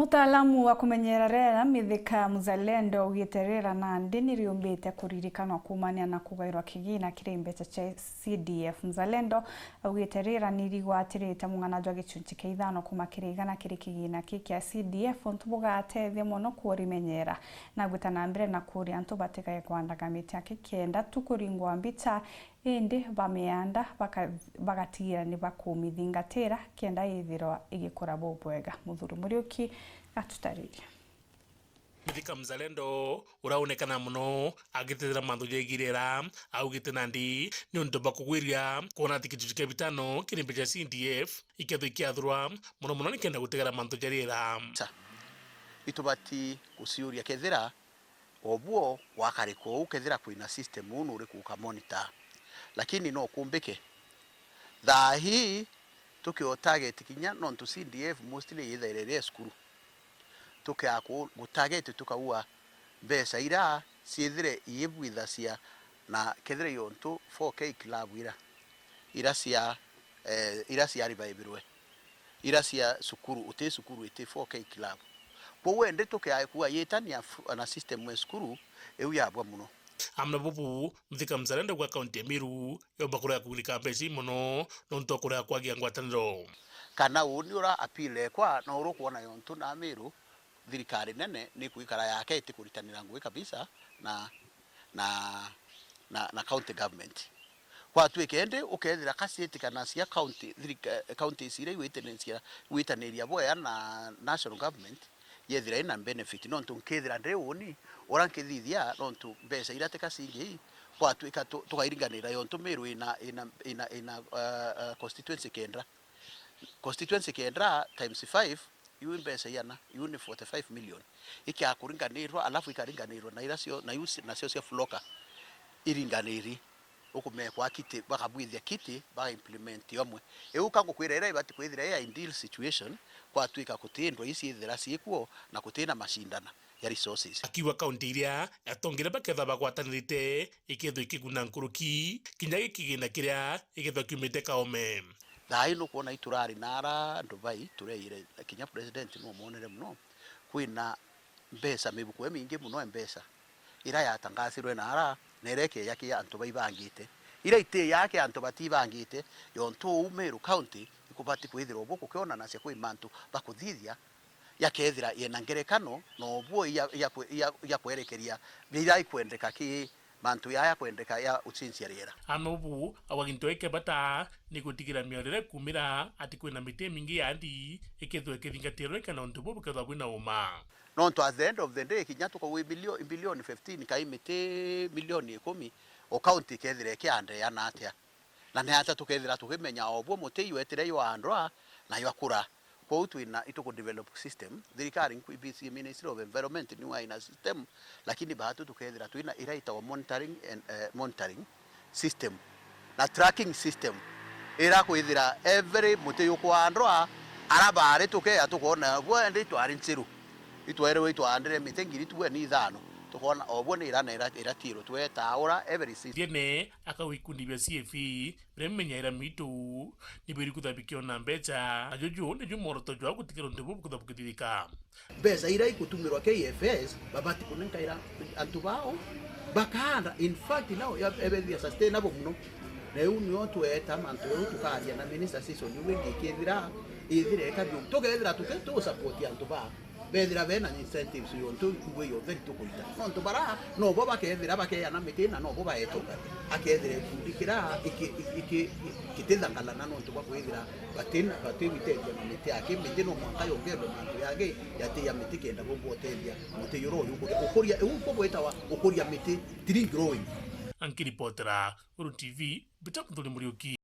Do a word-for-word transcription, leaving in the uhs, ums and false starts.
Mutaalamu wa kumenyera riera Mithika Mzalendo augite riera nandi ni riumbite kuririkanwa kuumania na kugairwa kigina kiri mbeca cia C D F. Mzalendo augite riera ni rigwatirite mung'ana jwa gicunci kia ithano kuuma kiri igana kiri kigina ki kia C D F, untu bugatethia mono kurimenyera na gwita na mbere na kuria antu batigae kwandaga miti aki kenda tu kuringwa mbicha, indi ba mianda baka-, bagatigira ni bakumithingatira kenda yithirwa igikura bubwega. Muthuri Muriuki atutaririe. Mithika Mzalendo, uraonekana mono agitethera mantu ja igirira, augite nandi ni untu bwa kugwiria kwona ati gicunci kia bitano kiri mbeca C D F ikethwa ikiathurwa mono mono nikenda gutegera mantu ja riera. Sa, itubati guciuria kethira obuo gwakarikwa uu, kethira kwina system uu nuriku ukamonitor. Lakini no kumbike. Thaa hii tukio target kinya nontu C D F mostly yithaire iri cukuru. Tukia ku-, gutarget tukaua mbeca ira ciithire iibwithacia na kethira yontu four K club ira, ira cia, eh, ira cia revivalwe, ira cia cukuru, uti cukuru iti four K club. Kwou indi tukia kuua yitania f-, na system ya cukuru, iu yabwa mono. Amwe na bubu, Mithika Mzalendo gwa kaunti ya Meru, yomba kurega kugirika mbeca ii mono nontu wa kurega kwagia ngwataniro. Kana uu ni ura appeal ekwa, na uru kwona yontu na Meru, thirikari nene ni kwikara yake iti kuritanira ngugi kabisa na, na, na, na county government. Kwatuika indi ukethira ka city kana cia county, thirika-, counties iria igwitaniria, igwitaniria bwega na national government, yethira ina benefit, nontu nkethira ndi uuni, ura nkithithia, nontu mbeca iria tika cingi ii, kwatuika tu-, tukairinganira yontu Meru ina, ina, ina, ina, uh, uh, constituency kenda. Constituency kenda times five, iu i mbeca iana, iu ni forty-five million. Ikiaga kuringanirwa, alafu ikaringanirwa na ira cio, na iu ci-, nacio cia floka iringaniri. Ukumekwa kiti, bakabwithia kiti, bagaimplement omwe. Iu ka ngukwira ira ibati kwithira i ideal situation, kwatuika guti ndwai ciithira ciikuo na guti na macindana ya resources. Akiuga kaunti iria atongeria bakethwa bagwatanirite ikethwa ikiguna nkuruki, kinya gikigina kiria gikethwa kiumite kaome. Thaa ii nukwona iturari na ara andu bai tureire, kinya president numonere mono, kwina mbeca, mibuko imingi mono ya mbeca ira yatangasirwe na ara, na ira ikeja ki antu baibangite. Ira itiya ki antu batibangite, yontu uu Meru County ikubati kwithirwa ubu kukionanacia kwi mantu bakuthithia, yakethira yena ngerekano, na ubu iya, iya kwe-, iya, iya kwerekeria biria ikwendeka ki mantu yaya kwendeka ya ucenjia riera. Ana ubu, awa gintu giki bata ni gutigira miario iria ikumira ati kwina miti imingi ya andi ikethwa ikithingatirwa ikana untu buu bukethwa bwina uma. Nontu at the end of the day, kinya tukauga bilio-, bilioni fifteen kai miti milioni ikumi, o county ikethira ikiandeana atia? Na ni atia tukethira tukimenya o bwo muti iu etire ywaandwa na ywakura? Kwou twina ituku develop system, thirikari nkwi B C Ministry of Environment niwa ina system, lakini baatu tukethira twina ira itagwa monitoring and, eh, monitoring system na tracking system, ira kwithira every muti yukwaandwa, ara baari tukeya tukoona bwendi itwari nchiru, itwerewe itwaandire miti ngiri tuwe ni ithano, tukoona o bwo ni ira na ira, ira tiru twetaura every system. Thiene akauga ikundi bia C F I biria bimenyaira miitu ni biri kutha bikiona mbeca, na juju niju mworoto jwao gutikira untu buu bukutha bukithithika. Mbeca iria ikutumirwa K F S, babati kunenkaira antu bao, bakaanda. In fact, nao ya-, ebethia sustainable mono. Na iu nio tweeta mantu jau tukaaria na minister season iu ingi ikithira, ithire ikathia. Tukethira tuti tu support antu baa, bethira bena incentives yontu ngugi ya utheri tukuita. Nontu bara, nobo bakethira bakeana miti na nobo baeto. Akethira gikundi kira iki-, iki-, iki-, kitithangalana nontu bwa kwithira batina, batigwiteethia na miti yake. Miti no mwanka yongerwe mantu yangi yati ya miti kenda bumba utethia muti yuru uyu ukuria. Ukuria, uu kubwitawa ukuria miti, tree growing. Ankiripotera Uru T V, Mbita Muthuri Muriuki.